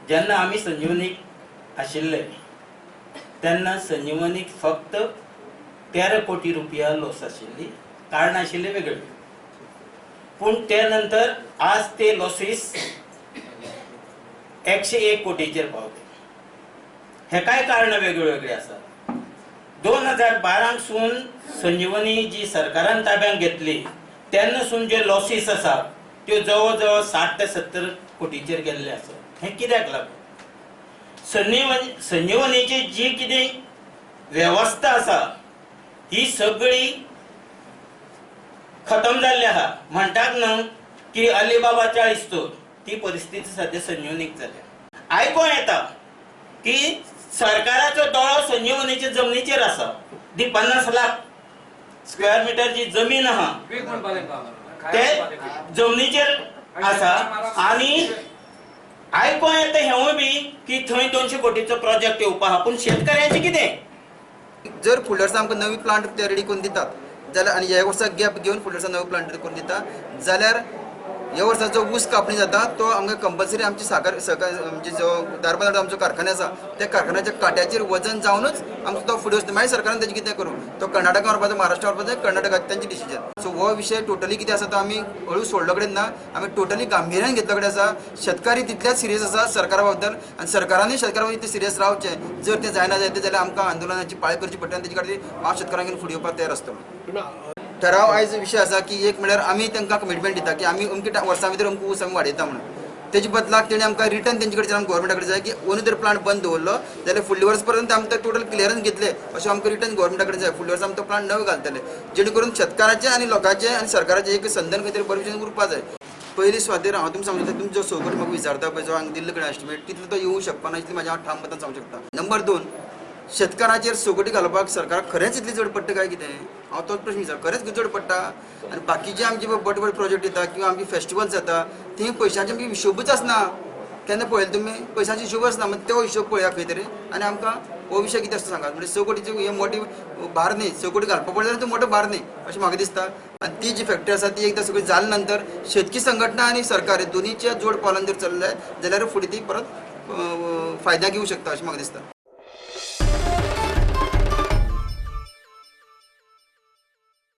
जेन्ना आमी संजीवनीक आशिल्ले तेन्ना संजीवनीक फक्त 13 कोटी रुपया लॉस आशिल्ली. कारणां आशिल्ली वेगळी, पूण ते नंतर आज ते लॉसीस 101 कोटीचेर पावले. हे काय कारणां वेगळी वेगळी आसात. 2012सून संजीवनी जी सरकारान ताब्यात घेतली तेन्नासून जे लॉसीस आसा त्यो जवळ जवळ 60 ते 70 कोटीचेर गेल्ले आसा. हें कित्याक लागून? संजीवनीची जी कितें वेवस्था आसा ही सगळी खतम जाल्ली आहा. म्हणटात न्हू की अलिबाबा 40 चोर, ती परिस्थिती सध्या संजीवनीक जाल्या. आयकों येता की सरकाराचो दोळो संजीवनीच्या जमनीचेर आसा. ती 50 लाख स्क्वेअर मिटर जी जमीन आहा ते जमनीचेर आसा आनी आयकों येता हेवूय बी की थंय 200 कोटीचो प्रोजेक्ट येवपा आहा. पूण शेतकऱ्यांचें कितें? जर फुडल्या वर्सा आमकां नवी प्लांट ते रेडी करून दितात जाल्यार आनी ह्या वर्सा गॅप घेवन फुडल्या वर्सा नवो प्लांट रेडी करून दिता जाल्यार ह्या वर्सा जो ऊस कापणी जाता तो आमकां कंपल्सरी आमची साकर सहकार म्हणजे जो धारबांदोडा आमचो कारखाने आसा, त्या कारखान्याच्या काट्याचेर वजन जावनूच आमचो तो फुडें वचता. मागीर सरकारान तेजें कितें करूं, तो कर्नाटका व्हरपाचो, महाराष्ट्रा व्हरपाचो, कर्नाटका तेंचे डिसिजन. सो हो विशय टोटली कितें आसा तो आमी हळू सोडलो कडेन ना, आमी टोटली गांभिर्यान घेतलो कडेन आसा. शेतकारी तितलेच सिरियस आसा सरकारा बद्दल आनी सरकारानूय शेतकारा बद्दल सिरियस रावचें. जर तें जायना जायत जाल्यार आमकां आंदोलनाची पाळी करची पडटली आनी तेजे खातीर हांव शेतकारांक घेवन फुडें येवपाक तयार आसतलो. ठराव आयज विशय आसा की एक म्हळ्यार आमी तांकां कमिटमेंट दिता की आमी अमके वर्सां भितर अमको ऊस आमी वाडयता म्हणून. तेजे बदलाक तेणी आमकां रिटर्न तेंचे कडच्यान आमकां गव्हर्मेंटा कडेन जाय की अंदू जर प्लांट बंद दवरलो जाल्यार फुडल्या वर्स पर्यंत आमकां टोटल क्लियरन्स घेतले अशें आमकां रिटर्न गव्हर्मेंटा कडेन जाय. फुडल्या वर्सा आमी तो प्लांट नवे घालतले, जेणे करून शेतकाराचें आनी लोकांचें आनी सरकाराचें एक संदन खंय तरी बरे भशेन उरपा जाय. पयली सुवातेर हांव तुमकां सांगता, तुमी जो 6 कोटी म्हाका विचारता पळय, जो हांगा दिल्ले कडेन एस्टिमेट, तितलो तो येवंक शकपा ना इतली म्हाज्या हांव ठाम मतान सांगूंक शकता. नंबर दोन, शेतकाराचेर 6 कोटी घालपाक सरकाराक खरेंच इतली चड पडटा काय कितें, हांव तोच प्रश्न विचार. खरेंच चड पडटा आनी बाकीचे आमचे बडे बडे प्रोजेक्ट येता किंवा आमचे फेस्टिवल्स जाता, थंय पयशांचे आमचे हिशोबूच आसना. केन्ना पळयलें तुमी? पयशांचे हिशोब आसना. मागीर तो हिशोब पळया खंय तरी आनी आमकां हो विशय कितें आसता सांगात. म्हणजे 6 कोटीचे हे मोठी भार न्ही. 6 कोटी घालपा पडले जाल्यार तो मोठो भार न्ही अशें म्हाका दिसता. आनी ती जी फॅक्टरी आसा ती एकदां सगळी जाले नंतर शेतकी संघटना आनी सरकार हे दोनीच्या जोड पावलान जर चल्ले जाल्यार फुडें ती परत फायद्याक येवं शकता अशें म्हाका दिसता.